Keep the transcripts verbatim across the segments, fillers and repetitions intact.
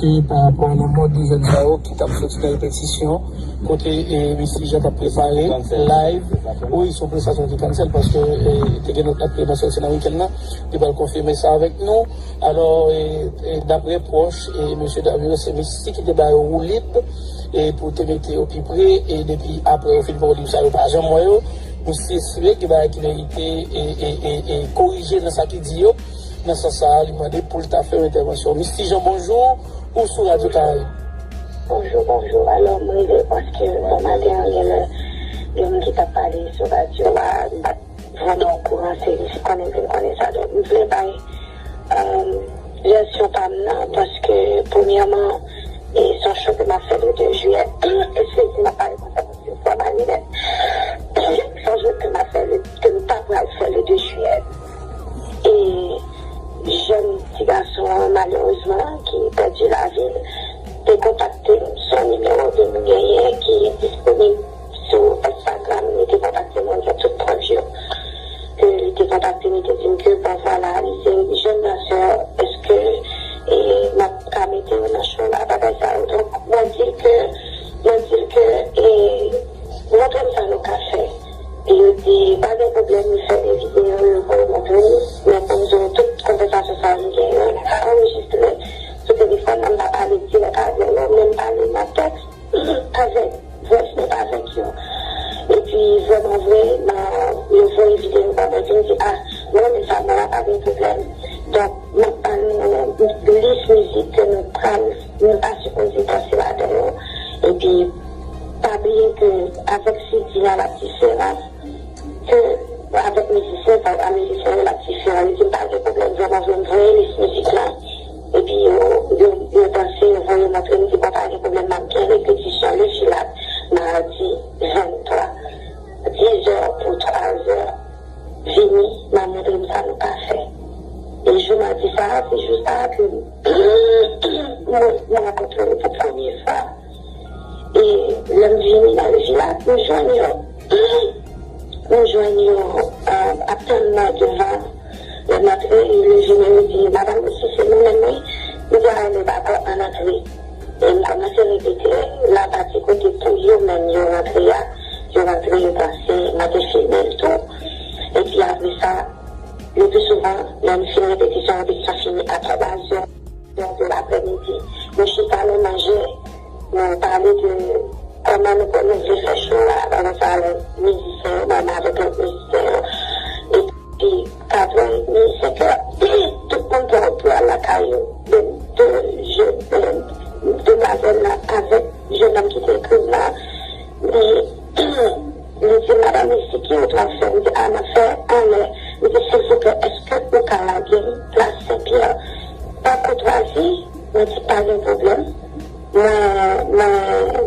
Se pa rapò nan mò de jèn sa yo ki t ap soti nan repetisyon, kote e, Misty Jean t ap prepare live. Wi, se yon prestasyon ki cancel paske e, te gen lòt aktè nan sòti nan wikenn nan, li pral konfime sa avèk nou. Alò, e, e, daprè pwòch e mesye dam yo, se Misty ki te ba yo woulib e pou te mete yo pi pre, e depi apre yo fin pran woulib sa, yo pa janm wè yo. Misty esplike gen bagay ki merite e, e, e, e korije nan sa ki di yo. Nan sans sa a, li mande pou l ta fè yon entèvansyon. Misty Jean, bonjou, ou sou Radyo Karayib. Bonjou, bonjou. Alò, m rive paske bon maten an, gen lè, gen moun ki t ap pale sou radyo a, m pa t vrèman okouran, se konnen m vin konnen sa. Donk, m vle bay, euh, vèsyon pa m nan, paske, premyèman, e se yon cho ke m ap fè le de jiyè. Eskize m, m ap pale konsa paske fò m ale nèt. Se yon cho ke m ap fè, le, ke m ta pral fè le de jiyè. E jèn ti gason an, malerezman, ki pèdi lavi l, te kontakte m. Se yon nimewo ke m genyen ki disponib sou Instagram. Li te kontakte mwen, gen tout prèv yo. Ke li te kontakte m, li te di m ke, bon, vwala, li se jèn dansè, èske, e, m ap ka mete yo nan cho la, bagay sa yo. Donk, mwen di l ke, mwen di l ke, e, montre m sa nou ka fè. Yo di, pa gen pwoblèm, li fè de videyo, yo voye montre m. Men pou m di w, tout konvèsasyon sa yo m gen yo, m pa anrejistre sou telefòn, m pa pale dirèk avè yo, men m pale nan tèks avèk, voice note avèk yo. Epi, vrèman vre, nan, yo voye videyo ban mwen, epi m di, a, mwen renmen sa, mwen la pa gen pwoblèm. Donk, m ap ba nou lis mizik ke nou pral, nou ta sipoze danse ladan yo. Epi, pa bliye ke avèk C D a, l ap diferan ke avèk mizisyen sa yo, a mizisyen yo, l ap diferan. Li di m pa gen pwoblèm, vrèman vre, m voye lis mizik la. Epi yo, yo, yo danse, yo voye montre m, di, bon, pa gen pwoblèm, m ap gen repetisyon le Filat, madi venntwa, dizè pou twazè. Vini, m a montre m sa nou ka fè. E jou madi sa a, se jou sa a ke mwen, mwen rankontre yo pou premye fwa. E lè m vini nan le Filat, m jwenn yo. M jwenn yo, euh, ap tann mwen devan. Lè m antre, yo leve men yo di, "Madanm, si se nou menm, wi." M di, "A, men dakò, ann antre." E m kòmanse repete, la pati kote pou yo menm yo rantre a, yo rantre, yo panse mwen te filme l tou. Epi apre sa, le pi souvan, lè n fin repetisyon, repetisyon fini a twa zè. Donk, de laprèmidi, nou chita, nou manje, nou pale de kòman nou, nou vle fè cho a, pandan sa, lè mizisyen yo, mwen avèk lòt mizisyen yo. Epi, katwè edmi, senk è, tout moun pran wout pou al lakay yo. De, de, je, de, demwazèl la avèk jennonm ki te ekri m la, li, li di, "Madanm Misty, ki wout w ap fè?" M di, "A, m ap fè anlè." Li di, "Silvouplè, èske ou ka lage m plas Senpyè?" Pa koutwazi, mwen di, "Pa gen pwoblèm." Mwen, mwen,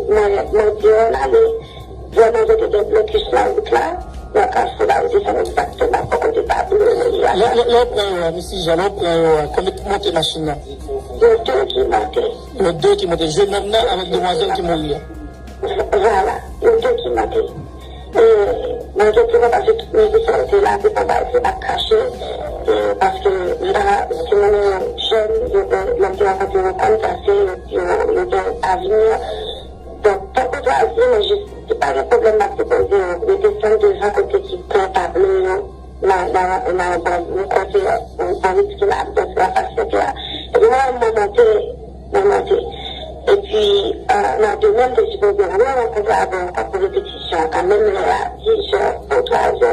mwen, mwen di yo, "N ale." Vrèman, yo te gen blokis nan wout la, nan kafou la, yo te fè m egzakteman bò kote tablo yo ye a. Lè, lè, lè w pran yo a, Misty Jean, lè w pran yo a, konbyen ki monte machin nan? Yo de ki monte. Yo de ki monte, jennonm nan avèk demwazèl ki mouri a. Vwala, yo de ki monte. E mwen te di nou, paske tout mizisyen yo te la, se pa bagay, se pa kache. E paske m pa, timoun yo jèn, yo gen, lè m te rankontre yo, konn sa se, yo, yo gen avni. Donk, tankou twa di, mwen jis di, "Pa gen pwoblèm, m ap depoze yo." Yo desann devan kote ki pran tablo yo. Nan, nan, nan, bon, nou kote, bon, ritm la, ap danse anfas Senpyè a. Epi mwen, mwen monte, mwen monte. Epi, euh, nan demen, m te sipoze re rankontre avè yo ankò pou repetisyon an. Menm lè a, dizè ou twazè,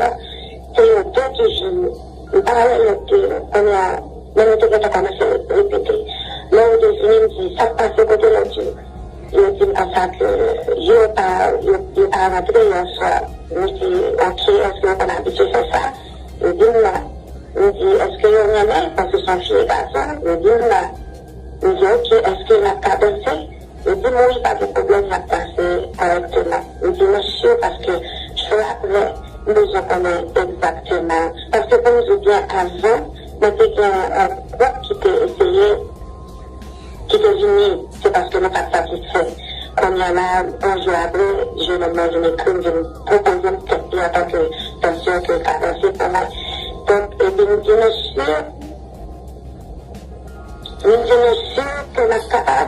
se yo de ki vini. M pa wè lòt de yo. Kounye a, men yo te gentan kòmanse repete. Lè yo de vini, m di, "Sa k pase, kote lòt yo?" Yo di m konsa ke yo pa, yo, yo pa rantre yè swa. M di, "Ok, èske yo konn abitye fè sa?" Yo di m non. M di, "Èske yo renmen, paske se yon fi e gason?" Yo di m non. M di, "Ok, èske n ap ka danse?" Yo di m, "Wi, pa gen pwoblèm, n ap danse kòrèkteman." M di, "Nou si, paske cho a prè, m bezwen konnen egzakteman." Paske pou m di w byen, avan, mwen te gen yon gwoup ki te eseye ki te vini, se paske nou pa t satisfè. Kounye a la, yon jou apre, jennonm nan vin ekri m, vin pwopoze m tèt li antanke dansè ke l ka danse pou mwen. Donk, epi m di nou si, m di nou si ke n ap kapab,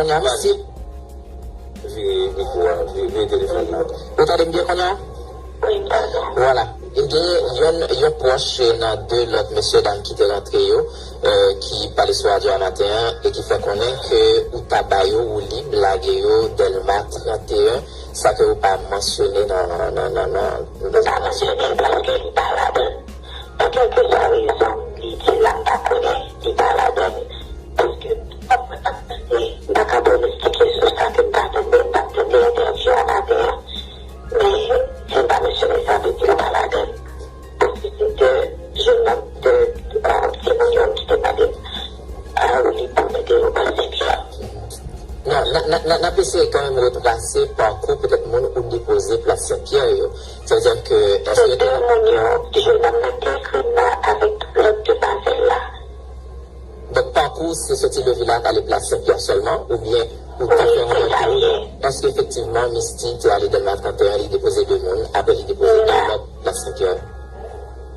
kounye a, Misty? Vire mikwo a, vire, vire telefòn nan. Ou tande m byen kounye a? Wi, m tande. Vwala. Ebyen, yon, yon pwòch nan de lòt mesye dam ki te rantre yo, eh, ki pale sou radyo a maten an e ki fè konnen ke ou ta ba yo woulib lage yo Dèlma trannteyen, sa ke ou pa mansyone nan, nan, nan, nan, nan, nan. M pa mansyone l paske li pa ladan l. Pou kèlkeswa rezon li di la, m pa konnen, li pa ladan l. Paske m ap, m ap tande, m pa ka pwononse kesyon sa ke m pa tande, m t ap tande entèvyou a maten an. Men, si m pa mansyone sa, vle di l pa ladan l. Paske se de jennonm, de, euh, timoun yo ki te mande m, euh, li pou mete yo an Senpyè. Non, n a, n a, n a, n ap eseye kanmenm retrase pakou petèt moun ou depoze plas Senpyè yo. Sa vle di ke, se èske de moun yo, jennonm nan te ekri m la avèk lòt demwazèl la. Donk, pakou se soti Levila al ale plas Senpyè sèlman, oubyen ou te fè yon lòt tour? Èske efektivman Misty te ale Dèlma trannteyen, li depoze de moun, apre li depoze yon lòt plas Senpyè?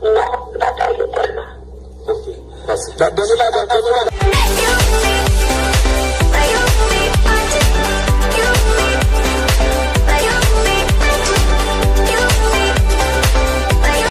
Non, m pa t ale Dèlma. Done la, done la.